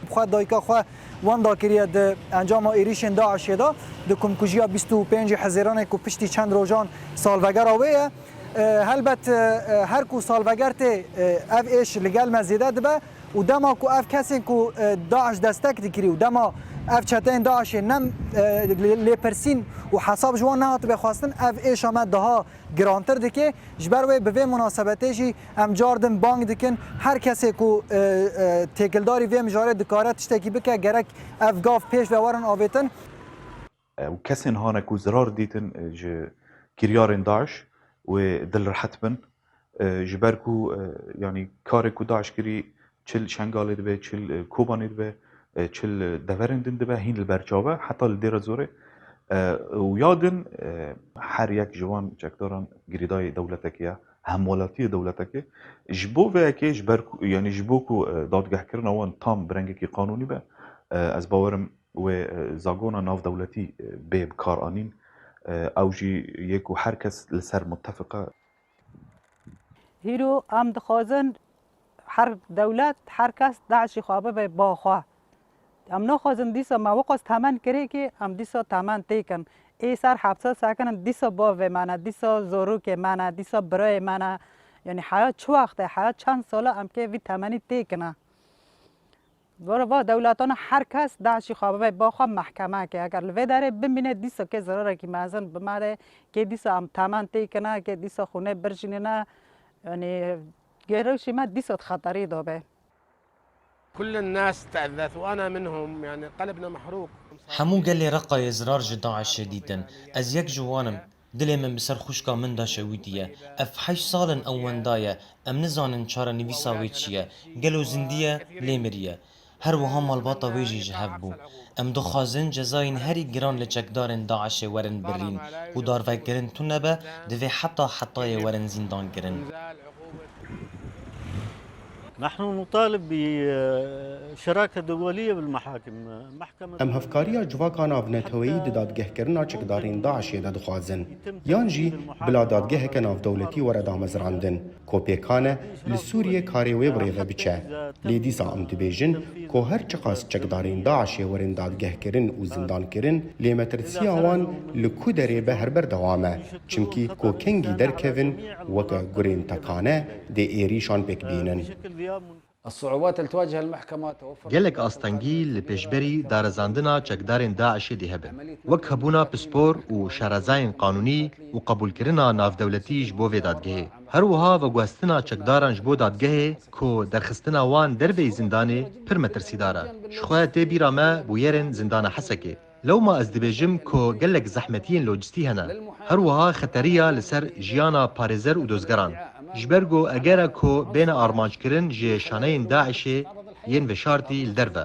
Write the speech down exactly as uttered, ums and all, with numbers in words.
Xwe dayika xwe wenda kiriye di encama êrîşên DAIŞê de, di komkujiya bîst û pêncî Hezêranê ku piştî çend rojan salvegera wê ye. E, helbet, e, e, her ku salveger tê, e, ev êş li gel me zêde dibe û dema ku ev kesên ku, e, DAIŞ destek dikirî û dema ev çeteyên DAIŞê ne, e, lê-, lêpirsîn û hesab ji wan nehatibe xwestin, ev êşa me daha girantir dike. Ji ber wê bi vê munasebetê jî em cardin bang dikin, her kesê ku, e, e, têkildarî vê mijarê dikare tiştekî bike, gerek ev gav pêş ve werin avêtin. E, û kesên hane ku zirar dîtin, e, ji kiryarên DAIŞ wê dilrehet bin, e, ji ber ku, e, yanî karê ku DAIŞ kirî çi li Şengalê dibe, çi li, e, Kobanê dibe, e, çi li, e, deverên din dibe, hîn li ber çav e, heta li Dêra Zorê. E, û ya din, e, her yek ji van çekdaran girêdayî dewletekê ye, hemwelatiyê dewletekê. Ji bo vê yekê, ji ber ku, yanî ji bo ku, e, dadgehkirina wan tam bi rengekî qanûnî be, e, ez bawerim wê, e, zagona navdewletî, e, bê bikaranîn, e, ew jî yê ku her kes li ser muttefiq e. Hîro em dixwazin her dewlet, her kes DAIŞî xwe bibe ba xwe. Em naxwazin dîsa me wexwaz temen kirê kê, em dîsa temen têkin. Ê ser hepsa sekinin, dîsa bavê me ne, dîsa zorokê me ne, dîsa birayê me ne. Yanî heya çi wext e, heya çend sal e, em kê vî temenî têkine. Vara va dewletana her kes DAIŞî xwe bibe ba xwe mehkeme ke. Eger li vê derê bimîne dîsa kê zirarekî mezin bi me re, kê dîsa em temen têkine, kê dîsa xûnê birjînine. Yanî gerewşî me dîsa di xeterî de be. كل الناس تأذت وأنا منهم، يعني قلبنا محروق. Hemû gelê Reqayê zirar ji DAIŞê dîtin. Ez yek ji wan im. Dilê min bi ser xwişka min de şewitiye. Ev heşt sal in ew wenda ye. Em nizanin çarenivîsa wê çi ye. Gelo zindî ye, lê miriye. Her wiha malbata wê jî ji hev bû. Em dixwazin cezayên herî giran li çekdarên DAIŞê werin birîn û darvekirin tune be, divê heta hetayê werin zîndankirin. نحن نطالب بشراكة دولية بالمحاكم. محكمة Em hevkariya civaka navneteweyî di dadgehkirina çekdarên DAIŞê de dixwazin. Yan jî bila dadgeheke navdewletî were damezrandin, ku pêkan e li Sûriyê karê wê bi rê ve biçe. Lê dîsa em dibêjin ku her çiqas çekdarên DAIŞê werin dadgehkirin û zindankirin, lê metirsiya wan li ku derê be her berdewam e. Çimkî ku kengî derkevin weke gurên tekane dê êrîşan pêk bînin. الصعوبات اللي تواجه المحكمة توفر Gelek astengî li pêşberî darizandina çekdarên DAIŞê dê hebe. Wek hebûna pispor û şarezayên qanûnî û qebûlkirina navdewletî ji bo vê dadgehê. Her wiha veguhestina çekdaran ji bo dadgehê ku derxistina wan derveyî zindanê pir metirsîdar e. Ji xwe tê bîra me bûyerên zindana Hesekê. Lewma ez dibêjim ku gelek zehmetiyên lojîstî hene. Her wiha xeteriya li ser jiyana parêzer û dozgeran. Ji ber ku eger e ku bêne armanckirin ji şaneyên DAIŞê yên veşartî li derve.